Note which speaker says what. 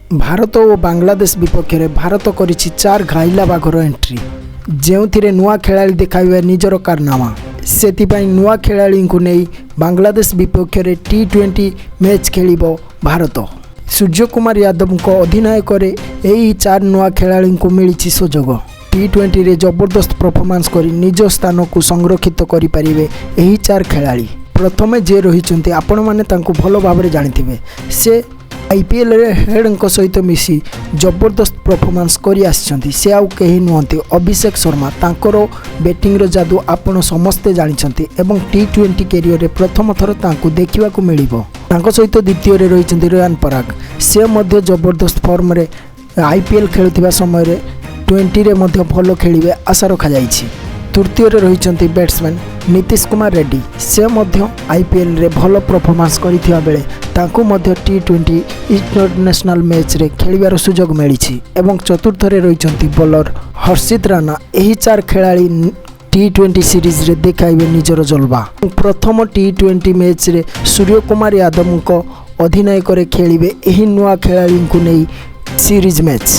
Speaker 1: ଭାରତ ଓ ବାଂଲାଦେଶ ବିପକ୍ଷରେ ଭାରତ କରିଛି ଚାର ଘାଇଲା ବାଘର ଏଣ୍ଟ୍ରି, ଯେଉଁଥିରେ ନୂଆ ଖେଳାଳି ଦେଖାଇବେ ନିଜର କାରନାମା। ସେଥିପାଇଁ ନୂଆ ଖେଳାଳିଙ୍କୁ ନେଇ ବାଂଲାଦେଶ ବିପକ୍ଷରେ ଟି-20 ମ୍ୟାଚ୍ ଖେଳିବ ଭାରତ। ସୂର୍ଯ୍ୟକୁମାର ଯାଦବଙ୍କ ଅଧିନାୟକରେ ଏହି ଚାର ନୂଆ ଖେଳାଳିଙ୍କୁ ମିଳିଛି ସୁଯୋଗ। ଟି-20ରେ ଜବରଦସ୍ତ ପରଫର୍ମାନ୍ସ କରି ନିଜ ସ୍ଥାନକୁ ସଂରକ୍ଷିତ କରିପାରିବେ ଏହି ଚାର ଖେଳାଳି। ପ୍ରଥମେ ଯିଏ ରହିଛନ୍ତି, ଆପଣମାନେ ତାଙ୍କୁ ଭଲ ଭାବରେ ଜାଣିଥିବେ। ସେ ଆଇପିଏଲ୍ରେ ହେଡ଼ଙ୍କ ସହିତ ମିଶି ଜବରଦସ୍ତ ପରଫର୍ମାନ୍ସ କରି ଆସିଛନ୍ତି। ସେ ଆଉ କେହି ନୁହନ୍ତି, ଅଭିଷେକ ଶର୍ମା। ତାଙ୍କର ବ୍ୟାଟିଂର ଯାଦୁ ଆପଣ ସମସ୍ତେ ଜାଣିଛନ୍ତି ଏବଂ ଟି-20 କ୍ୟାରିୟରରେ ପ୍ରଥମ ଥର ତାଙ୍କୁ ଦେଖିବାକୁ ମିଳିବ। ତାଙ୍କ ସହିତ ଦ୍ୱିତୀୟରେ ରହିଛନ୍ତି ରିୟାନ ପରାଗ। ସେ ମଧ୍ୟ ଜବରଦସ୍ତ ଫର୍ମରେ ଆଇପିଏଲ୍ ଖେଳୁଥିବା ସମୟରେ 20ରେ ମଧ୍ୟ ଭଲ ଖେଳିବେ ଆଶା ରଖାଯାଇଛି। ତୃତୀୟରେ ରହିଛନ୍ତି ବ୍ୟାଟ୍ସମ୍ୟାନ୍ ନୀତିଶ କୁମାର ରେଡ୍ଡି। ସେ ମଧ୍ୟ ଆଇପିଏଲ୍ରେ ଭଲ ପରଫର୍ମାନ୍ସ କରିଥିବା ବେଳେ ତାଙ୍କୁ ମଧ୍ୟ ଟି-20 ଇଣ୍ଟରନ୍ୟାସନାଲ୍ ମ୍ୟାଚ୍ରେ ଖେଳିବାର ସୁଯୋଗ ମିଳିଛି ଏବଂ ଚତୁର୍ଥରେ ରହିଛନ୍ତି ବୋଲର ହର୍ଷିତ ରାଣା। ଏହି ଚାର ଖେଳାଳି ଟି-20 ସିରିଜରେ ଦେଖାଇବେ ନିଜର ଜଲବା। ପ୍ରଥମ ଟି-20 ମ୍ୟାଚ୍ରେ ସୂର୍ଯ୍ୟକୁମାର ଯାଦବଙ୍କ ଅଧିନାୟକରେ ଖେଳିବେ ଏହି ନୂଆ ଖେଳାଳିଙ୍କୁ ନେଇ ସିରିଜ୍ ମ୍ୟାଚ୍।